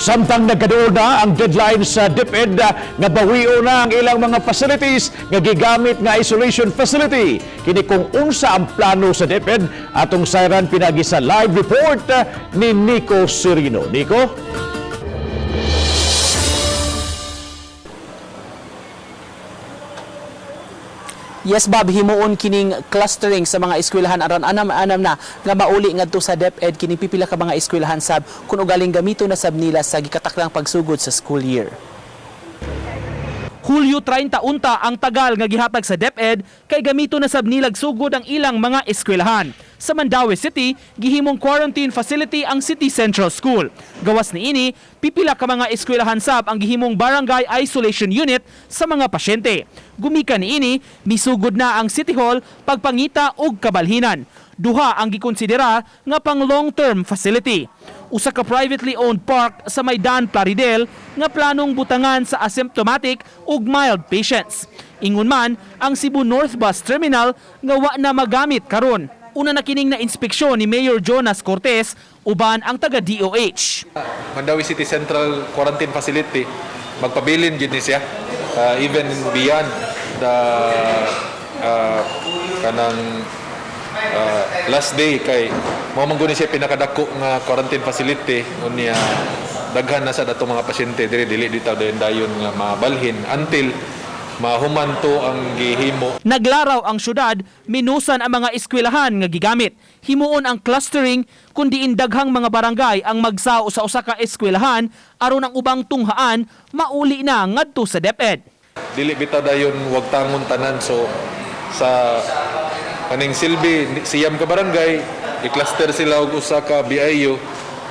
Samtang nagkaduol na ang deadline sa DepEd nga bawion na ang ilang mga facilities nga gigamit nga isolation facility. Kini kung unsa ang plano sa DepEd, atong sayran pinagi sa live report ni Nico Serino. Nico? Yes, Bob, himuon kining clustering sa mga eskwelahan aron anam-anam na nga mauli ngadto sa DepEd kining pipila ka mga eskwelahan sab kung ugaling gamito na sab nila sa gikataklang pagsugod sa school year. Hulyo 30 unta ang tagal nga gihatag sa DepEd kay gamito na sab nilag sugod ang ilang mga eskwelahan. Sa Mandaue City, gihimong quarantine facility ang City Central School. Gawas niini, pipila ka mga eskwelahan sab ang gihimong barangay isolation unit sa mga pasyente. Gumikan niini, misugod na ang City Hall pagpangita og kabalhinan. Duha ang gikonsidera nga pang long-term facility. Usa ka privately owned park sa Maidan Plaridel nga planong butangan sa asymptomatic ug mild patients. Ingon man ang Cebu North Bus Terminal nga wa na magamit karon. Una na kining na inspeksyon ni Mayor Jonas Cortez uban ang taga DOH. Mandaue City Central Quarantine Facility, magpabilin gid ni siya even beyond the kanang last day kay mao man gud ni siya pinakadako nga quarantine facility. Unya daghan na sa datong mga pasyente diri, dili ditaw dayon dayon nga mabalhin until mahuman to ang gihimo. Naglaraw ang syudad, minusan ang mga eskwelahan nga gigamit. Himuon ang clustering kun diin daghang mga barangay ang magsao sa usa ka eskwelahan aron ang ubang tunghaan mauli na ngadto sa DepEd. Dili bitaw dayon wag tangon tanan, so sa kaning silbi siyam ka barangay, i-cluster sila og usa ka BIU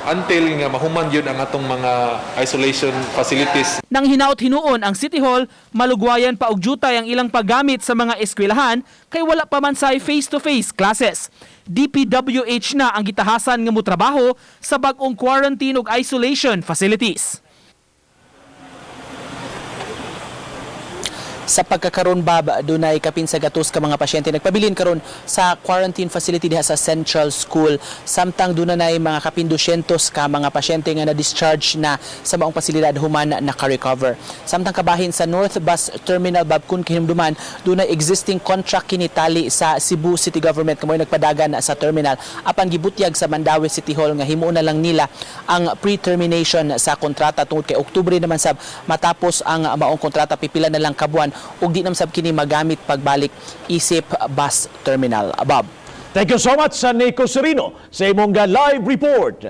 until nga mahuman yun ang atong mga isolation facilities. Nang hinaot hinuon ang City Hall, malugwayan pa og jutay ang ilang paggamit sa mga eskwelahan kay wala pa man say face-to-face classes. DPWH na ang gitahasan nga motrabaho sa bag-ong quarantine ug isolation facilities. Sa pagkakaron, Bob, dunay kapin sa gatos ka mga pasyente nagpabilin karon sa quarantine facility diha sa Central School, samtang dunay mga kapin 200 ka mga pasyente nga na-discharge na sa maong pasilidad human naka-recover. Samtang kabahin sa North Bus Terminal, Bob, kun kahinumduman dunay existing contract kini tali sa Cebu City Government kamo nagpadagan sa terminal, apan gibutyag sa Mandaue City Hall nga himuon na lang nila ang pre-termination sa kontrata tungod kay Oktubre naman sab matapos ang maong kontrata, pipila na lang kabuan, ug di naman sab kini magamit pagbalik isip bus terminal. Bob. Thank you so much sa Nico Serino sa imong live report.